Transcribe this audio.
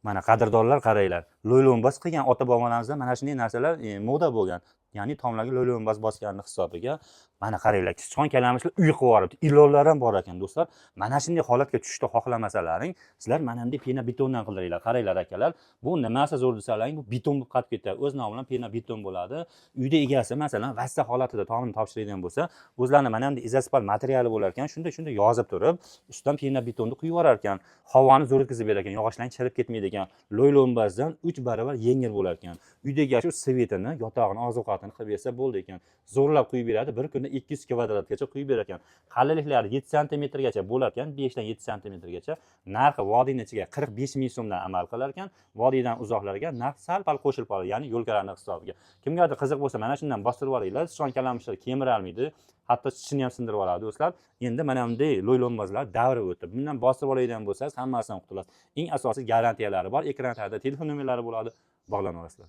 Mana, qadrdonlar, qaranglar, lo'ylo'mbaz qilgan ota bobolarimizda mana shunday narsalar moda bo'lgan, ya'ni tomlarga lo'ylo'mbaz bosganini hisobiga. Mana qaranglar, sichqon kalamishlar uy qilib yuboribdi, ilonlar ham bor ekan. Do'stlar, mana shunday holatga tushishni xohlamasalaring, sizlar mana bunday pena betondan qildiringlar. Qaranglar, akalar, bu nimasi zo'r desalaring, bu beton bo'lib qotib ketadi, o'z nomi bilan pena beton bo'ladi. Uyda egasi, masalan, vassa holatida tomini topshiradigan bo'lsa, o'zlarini mana bunday izospal materiali bo'lar ekan, shunda shunda yozib turib, ustidan pena betonni quyib yuborar ekan, havoni zo'r o'tkazib berar ekan, yog'ochlarni chirib ketmaydi ekan, lo'ylo'mbazdan 3 barobar yengil bo'lar ekan. Uyda egasi светini, yotog'ini, oziq ovqatini qilib bersa bo'ldi ekan, zo'rlab quyib beradi. Bir kunda 200 kvadratgacha quyib berar ekan. Qalinliklari 7 santimetrgacha bo'lar ekan, 5dan 7 santimetrgacha. Narxi vodiyni ichiga 45 000 so'mdan amal qilar ekan, vodiydan uzoqlarga narx sal pal qo'shilib qoladi, ya'ni yo'lkalarni hisobiga. Kimgadir qiziq bo'lsa, mana shundan bostirib olinglar. Sichqon kalamushlar kemiralmaydi, hatto tishini ham sindirib oladi. Do'stlar, endi mana bunday lo'ylo'mbazlar davri o'tdi. Bundan bostirib oladigan bo'lsangiz, hammasidan qutulasiz. Eng asosiy garantiyalari bor, ekran tagida telefon nomerlari bo'ladi, bog'lanib olasizlar.